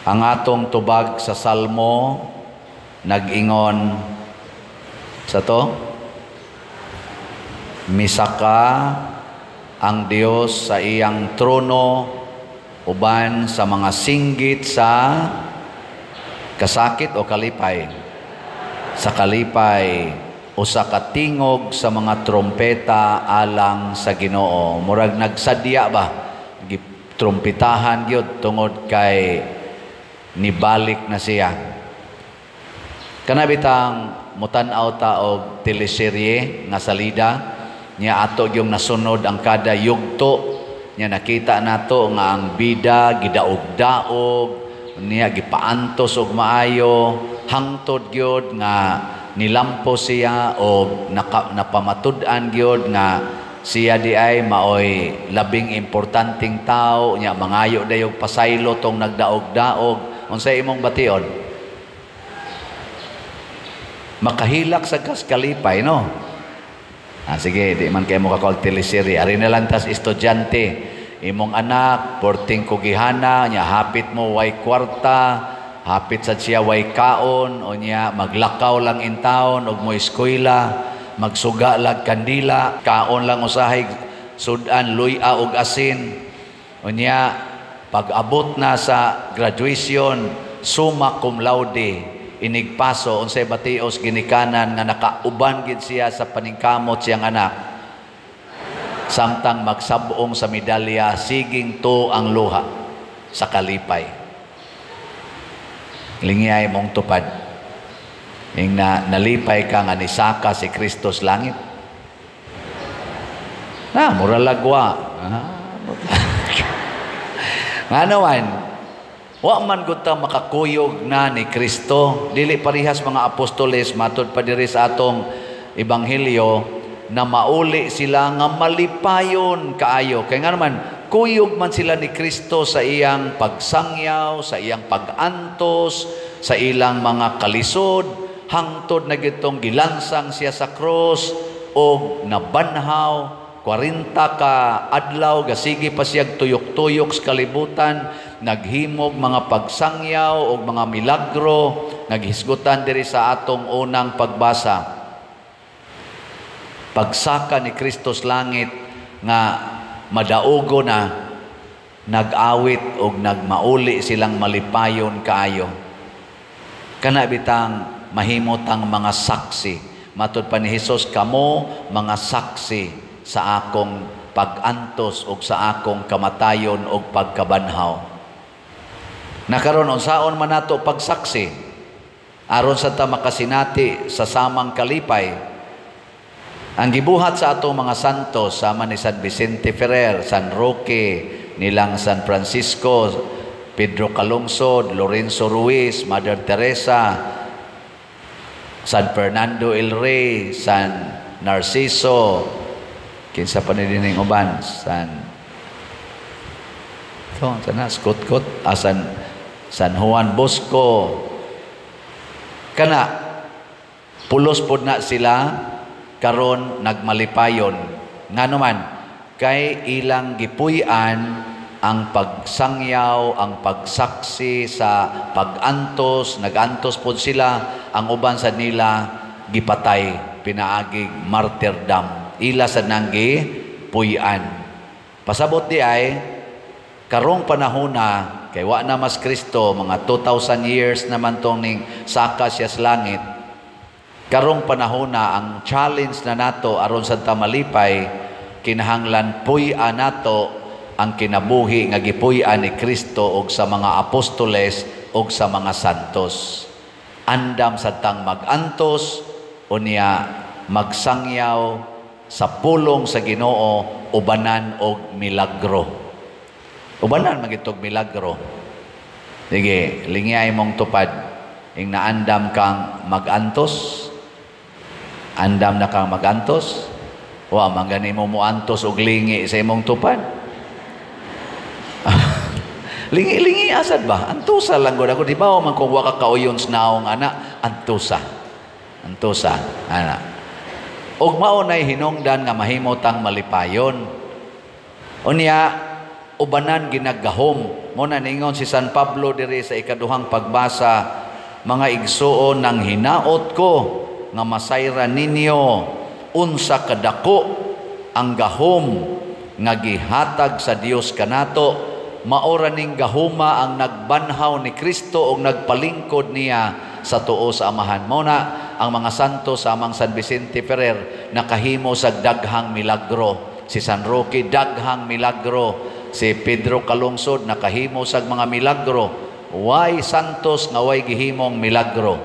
Ang atong tubag sa Salmo nag-ingon sa to, misaka ang Dios sa iyang trono uban sa mga singgit sa kasakit o kalipay. Sa kalipay, usa ka tingog sa mga trompeta alang sa Ginoo. Murag nagsadya ba, gitrumpetahan gyud tungod kay nibalik na siya. Kana bitang mutan-aw ta og teleserye nga salida niya, ato yung nasunod ang kada yugto niya, nakita nato nga ang bida gidaog-daog niya, gipaantos og maayo hangtod gyud nga nilampo siya og napamatud-an gyud nga siya di ay maoy labing importanteng tao niya. Mangayo dayog pasaylo tong nagdaog-daog. Unsay imong bation? Makahilak sa kas kalipay, no? Ah, sige, di man kayo mo kakol teleserye. Ari na lang tas estudyante. Imong anak, porting kugihana, nya hapit mo way kwarta, hapit sad siya way kaon, o nya maglakaw lang in town, og mo eskwela, magsuga lag kandila, kaon lang usahay, sudan, luya og asin. O nya, pag-abot na sa graduation, summa cum laude, inigpaso, unsay batios ginikanan nga nakauban gid siya sa paningkamot siyang anak? Samtang magsabong sa medalya, siging to ang luha sa kalipay. Lingiyay mong tupad. Ing na nalipay ka nga nisaka si Kristo sa langit? Na, mura lagwa. Ah, nga naman, wa man gud ta makakuyog na ni Kristo. Dili parihas mga apostoles, matud pa diri sa atong ebanghelyo na mauli sila nga malipayon kaayo. Kay nga naman, kuyog man sila ni Kristo sa iyang pagsangyaw, sa iyang pagantos, sa ilang mga kalisod, hangtod na gitong gilansang siya sa krus og nabanhaw. 40 ka adlaw gasigi pa siyag tuyok-tuyok sa kalibutan, naghimog mga pagsangyaw og mga milagro, naghisgutan diri sa atong unang pagbasa. Pagsaka ni Kristo sa langit nga madaugo na, nag-awit og nagmauli silang malipayon kaayo. Kana bitang mahimot ang mga saksi. Matud pa ni Hesus, "Kamo mga saksi sa akong pag-antos ug sa akong kamatayon ug pagkabanhaw." Nakaron, unsaon man nato pagsaksi aron sa ta makasinati sa samang kalipay? Ang gibuhat sa atong mga santos sama ni San Vicente Ferrer, San Roque, nilang San Francisco, Pedro Calungsod, Lorenzo Ruiz, Mother Teresa, San Fernando El Rey, San Narciso, kinsa pa ni dining uban, San to, sana Skot-kot, ah, San Juan Bosco. Kana pulos pod na sila karon nagmalipayon. Ngano man? Kay ilang gipuy-an ang pagsangyaw, ang pagsaksi sa pagantos, nagantos pod sila, ang uban sa nila gipatay pinaagig martyrdom. Ila sa nanggi puy-an. Pasabot di ay karong panahon na kay wa na mas Kristo, mga 2,000 years naman tong ning saka siya sa langit. Karong panahon na, ang challenge na nato aron sa ta malipay, kinahanglan puy-an nato ang kinabuhi nga gipuy-an ni Kristo og sa mga apostoles og sa mga santos. Andam sa tang magantos unya magsangyaw sa pulong sa Ginoo ubanan og milagro. Ubanan magitog milagro. Sige, lingiyay mong tupad. Ing naandam kang magantos, andam na kang magantos, wa man gani mo moantos og lingi sa imong tupad. Lingi-lingi asad ba? Antusa lang gud ako, di ba? Man kung wa ka kauyon sa naong ana, antusa. Antusa, ana. Og mao nay hinungdan nga mahimo tang malipayon. Unya, ubanan ginagahom. Mo na ningon si San Pablo diri sa ikaduhang pagbasa, mga igsuon, nang hinaot ko nga masayran ninyo unsa kadako ang gahom nga gihatag sa Dios kanato. Maora ning gahuma ang nagbanhaw ni Kristo og nagpalingkod niya sa tuo sa Amahan. Mao na ang mga santo sa amang San Vicente Ferrer nakahimo sa daghang milagro. Si San Roque, daghang milagro. Si Pedro Calungsod nakahimo sa mga milagro. Way santos nga way gihimong milagro.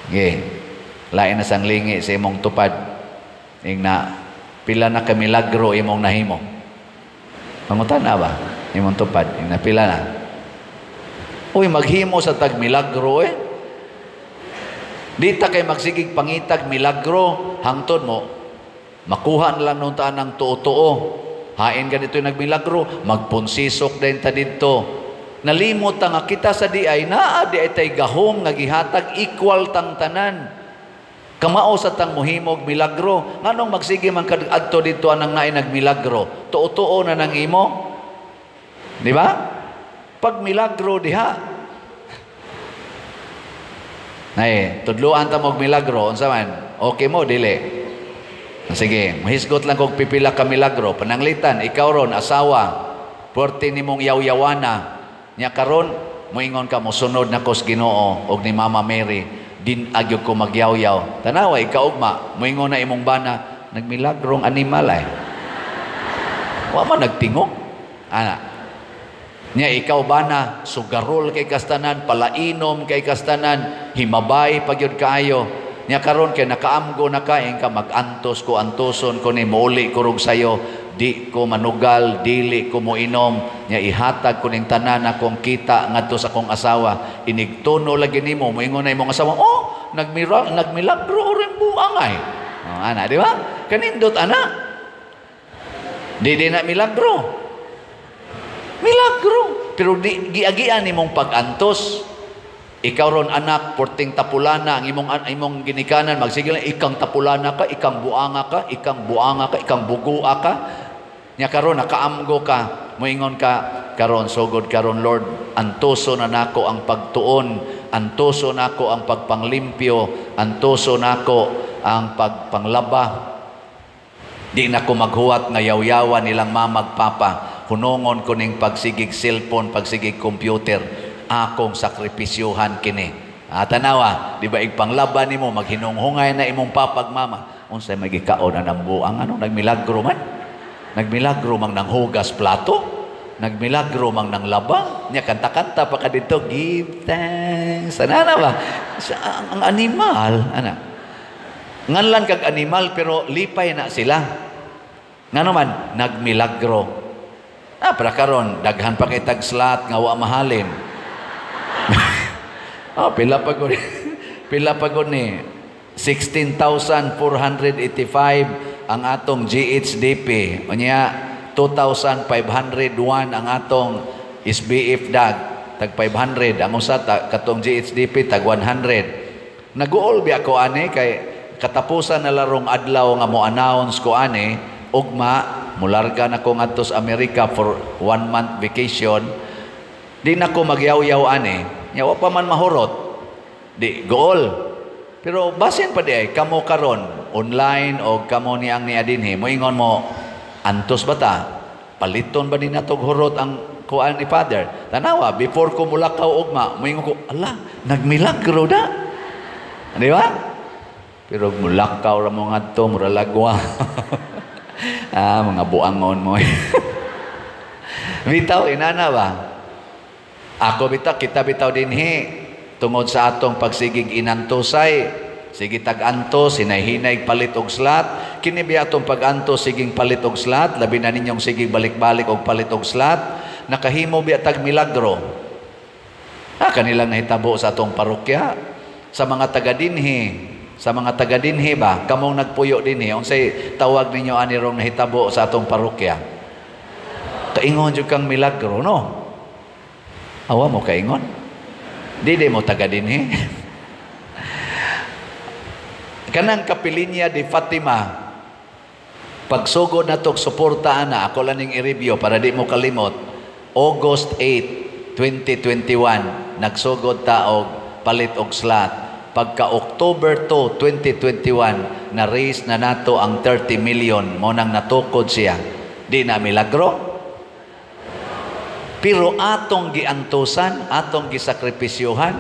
Ge. Lain na sang lingi sa imong tupad. Ingna pila na ka milagro imong nahimo. Pangutan na ba? Imong tupad. Ingna pila na. Uy, maghimo sa tag milagro eh. Di ta kay magsigig pangitag milagro hangtod mo makuha na lang nung taan ng tuo-tuo. Hain ganito yung nagmilagro, magpunsisok din ta didto. Nalimot ta nga kita sa di ay naa di ay tay gahom nga gihatag, equal tang tanan. Kamao sa tang muhimog milagro. Nganong magsige man kad adto didto anang naay nagmilagro? Tuo-tuo na nang imo. Di ba? Pag milagro diha. Nay, tudluan ta mo og milagro, unsa man? Okay mo dili? Sige, mahisgot lang kog pipila ka milagro. Pananglitan, ikaw ron asawa, puwerte nimong yaw-yawana. Nya karon moingon ka, mosunod na ko sa Ginoo og ni Mama Mary, din agyog ko magyawyaw. Tanawa ikaw ugma, moingon na imong bana, nagmilagrong animal ay. Wa man nagtingog. Ana. Nya ikaw bana, sugarol kay kastanan, palainom kay kastanan, himabay pagyud kaayo. Nya karon kay nakaamgo na ka, ka magantos ko, antoson ko ni mouli ko rog sayo, di ko manugal, dili ko moinom, nya ihatag ko ning tanan akong kita ngadto sa akong asawa. Inigtuno lagi nimo, moingon na imong asawa, oh, nagmilagro rin buang ay. Oh, ana, di ba? Kanindot ana. Di di na milagro. Milagro. Pero di giagian nimong pag-antos. Ikaw ron anak, porting tapulana ang imong ginikanan, magsige lang, ikang tapulana ka, ikang buanga ka, ikang buanga ka, ikang bugua ka. Nya karon nakaamgo ka, moingon ka karon, sugod karon Lord, antoso na nako ang pagtuon, antoso nako ang pagpanglimpyo, antoso nako ang pagpanglaba. Di na ko maghuwat nga yawyawa nilang mamag papa. Hunongon ko ning pagsigig cellphone, pagsigig computer, akong sakripisyuhan kini. Ah, tanawa, di ba igpanglaban nimo, maghinunghungay na imong papag mama. Unsay may gikaon na ng buang, ano, nagmilagro man? Nagmilagro mang nanghugas plato? Nagmilagro mang nanglaba? Nya kanta-kanta pa ka dito, give thanks. Ana ba? Sa, ang animal, ana. Nganlan kag animal pero lipay na sila. Ngano man, nagmilagro. Ah, para karon daghan pa kay tag slot nga wa mahalin. Oh, pila pa ko pila pa ko ni 16,485 ang atong GHDP. Unya 2,501 ang atong SBF dag, tag 500 ang usa ta, katong GHDP tag 100. Naguol biya ko ani kay katapusan na larong adlaw nga mo-announce ko ani, ugma mularga na ko ngadto sa Amerika for 1 month vacation. Di na ko magyawyaw ani, nya wa pa man mahurot. Di gool. Pero basin pa di ay kamo karon online o kamo ni ang niya dinhi, moingon mo antos ba ta? Paliton ba ni natog hurot ang kuan ni Father? Tanawa before ko mulakaw ugma, moingon ko, ala, nagmilagro da. Di ba? Pero mulakaw ra mo ngadto, mura lagwa. Ah, mga buangon mo. Bitaw inana ba? Ako bitaw, kita bitaw dinhi tungod sa atong pagsigig inantosay, sige tag-antos, hinay-hinay palit og slot. Kini biya atong pag-antos siging palit og slot, labi na ninyong sigig balik-balik og palit og slot, nakahimo biya tag milagro. Ah, kanilang nahitabo sa atong parokya, sa mga taga dinhi, sa mga taga dinhi ba, kamong nagpuyo dinhi, unsay tawag ninyo ani rong nahitabo sa atong parokya? Kaingon jud kang milagro, no? Awa mo kaingon? Di di mo taga dinhi. Kanang Kapilinya di Fatima, Pagsugod na og suporta ana, ako lang ning i-review para di mo kalimot. August 8, 2021, nagsugod ta og palit og slot. Pagka October 2, 2021, na-raise na nato ang 30 million, mo nang natukod siya. Di na milagro? Pero atong giantusan, atong gisakripisyohan.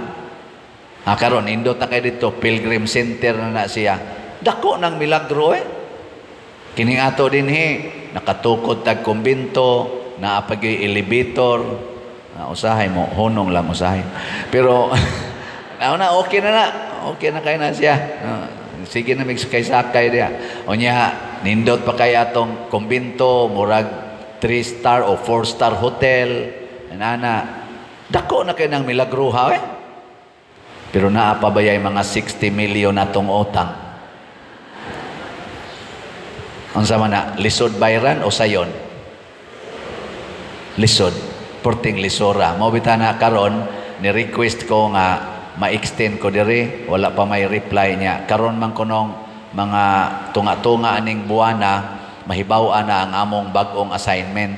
Ah, karon indot na kay dito, Pilgrim Center na na siya. Dako ng milagro eh. Kining ato dinhi, nakatukod tag kumbento, naa pa gyud elevator. Ah, usahay mo, hunong lang usahay. Pero na na okay na na. Okay na kay na siya. Sige na mig sakay-sakay diha. Unya, nindot pa kay atong kumbento, murag 3 star o 4 star hotel. Ana, dako na kay nang milagro ha eh. Pero naa pa bayay mga 60 million atong utang? Unsa man na, lisod bayran o sayon? Lisod. Porting lisora. Mao bitaw na karon ni request ko nga ma-extend ko diri, wala pa may reply niya. Karon man kunong mga tunga-tunga aning buwana, mahibaw na ang among bag-ong assignment.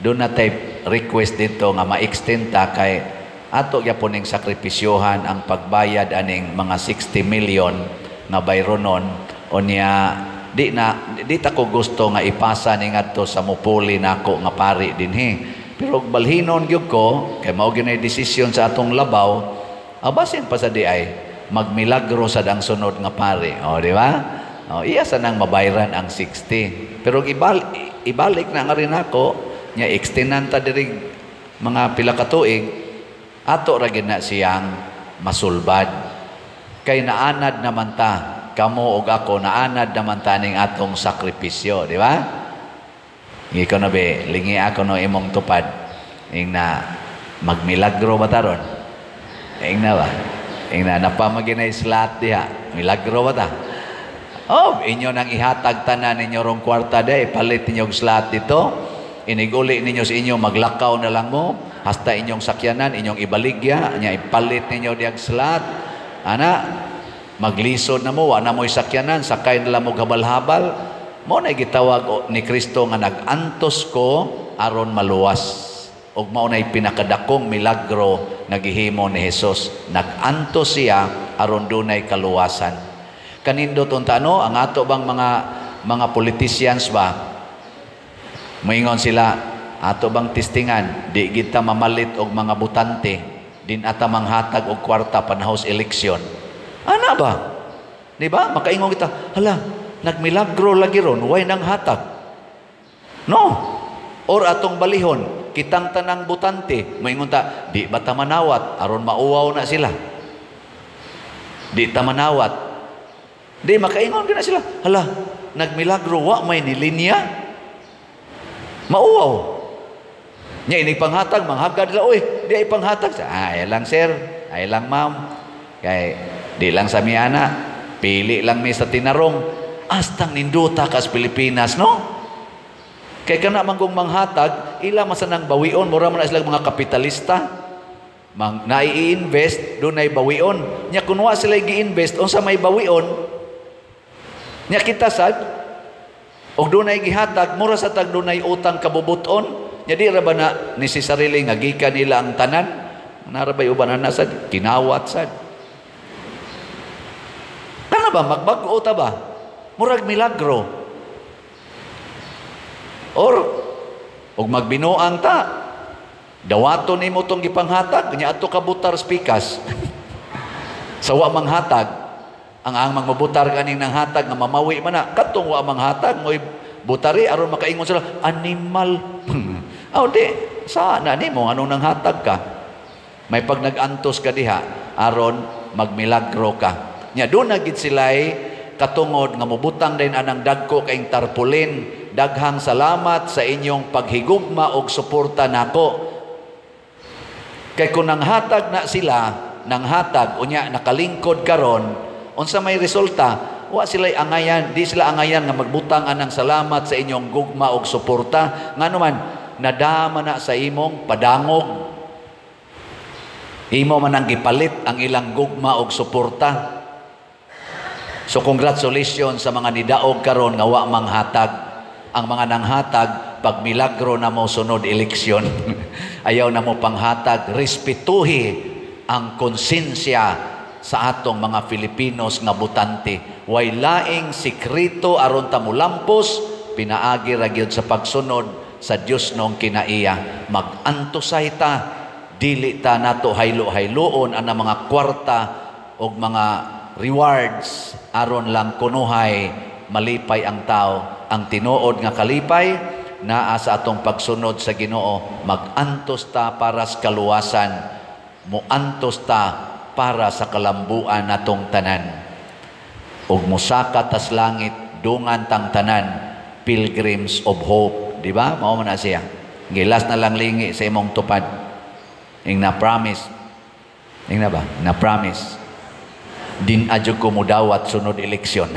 Doon na tay request dito nga ma-extend ta kay ato gyapon ning sakripisyohan ang pagbayad aning mga 60 million nga bayronon. Unya di na di ta ko gusto nga ipasa ni ngadto sa mupuli nako nga pari dinhi. Pero balhinon gyud ko kay mao gyud desisyon sa atong labaw, abasin pa sa di ay magmilagro sad ang sunod nga pari. O, di ba? O, iya sa nang mabayran ang 60. Pero ibalik na nga rin ako nya, extendan ta diri mga pila ka tuig, ato ra gyud na siyang masulbad. Kay naanad naman ta, kamo og ako, naanad naman ta ning atong sakripisyo, di ba? Ikaw na be, lingi ako no imong tupad. Ing na magmilagro ba taron? Ing na ba? Ing na napamaginay slot diha. Milagro ba ta? Oh, inyo nang ihatag tanan ninyo rong kwarta diha, ipalit ninyo og slot dito. Iniguli ninyo sa inyo, maglakaw na lang mo hasta inyong sakyanan, inyong ibaligya, nya ipalit ninyo diyag slot. Ana, maglisod na mo, wa na mo'y sakyanan, sakay na lang mo habal-habal. Mo na gitawag ni Kristo nga nag-antos ko aron maluwas. Ug mao nay pinakadakong milagro nga gihimo ni Jesus. Nag-antos siya aron dunay kaluwasan. Kanindot unta no, ang ato bang mga politicians ba? Moingon sila, ato bang testingan, di kita mamalit og mga butante, din ata manghatag og kwarta panahos eleksyon. Ana ba? Di ba? Makaingon kita, hala, nagmilagro lagi ron, way nang hatag. No. Or atong balihon, kitang tanang butante, moingon ta, di ba ta manawat aron mauwaw na sila? Di ta manawat. Di makaingon na sila, hala, nagmilagro wa may nilinya. Mauwaw. Nya inig panghatag, manghagad nila, uy, di ay panghatag. Ay lang sir, ay lang ma'am. Kay di lang sa miana, pili lang mi sa tinarong. Astang ninduta kas Pilipinas, no? Kay kana man kung manghatag, ila masanang bawion, mura man na sila mga kapitalista. Mang nai-invest, dunay bawion. Nya kun wa sila gi-invest, unsa may bawion? Nya kita sad og dunay gihatag, mura sa tag dunay utang kabubuton. Nya di ra ba na ni si sarili nga gikan nila ang tanan? Nara bay uban ana sad kinawat sad. Kana ba magbag-o ta ba? Murag milagro. Or og magbinuang ta, dawaton nimo tong gipanghatag, nya ato ka butar spikas. Sa wa manghatag, ang mangmabutar kaning nanghatag nga mamawi man na, katong wa manghatag mo'y butari aron makaingon sila animal. Aw di sa na nimo anong nanghatag ka? May pag nag-antos ka diha aron magmilagro ka. Nya doon na gid sila'y katungod nga mobutang din anang dagko kaing tarpaulin. Daghang salamat sa inyong paghigugma og suporta nako. Kay kung nanghatag na sila, nanghatag unya nakalingkod karon, unsa may resulta? Wa sila'y angayan, di sila angayan nga magbutang anang salamat sa inyong gugma og suporta. Ngano man nadama na sa imong padangog. Imo man ang gipalit ang ilang gugma og suporta. So congratulations sa mga nidaog karon nga wa manghatag. Ang mga nanghatag, pag milagro na mo sunod eleksyon, ayaw na mo panghatag. Respetuhi ang konsensya sa atong mga Filipinos nga botante. Way laing sikreto aron ta mulampos, pinaagi ra gyud sa pagsunod sa Dios nong kinaiya. Mag-antosay ta, dili ta nato haylo-hayloon ang mga kwarta og mga rewards aron lang kunuhay malipay ang tao. Ang tinuod nga kalipay naa sa atong pagsunod sa Ginoo. Mag-antos ta para sa kaluwasan, muantos ta para sa kalambuan natong tanan. Ug mosaka tas langit, dungan tang tanan, pilgrims of hope, di ba? Mao man na siya. Gilas na lang lingi sa imong tupad. Ing na promise. Ing na ba? Na promise. Din adyo ko mudawat sunod eleksyon.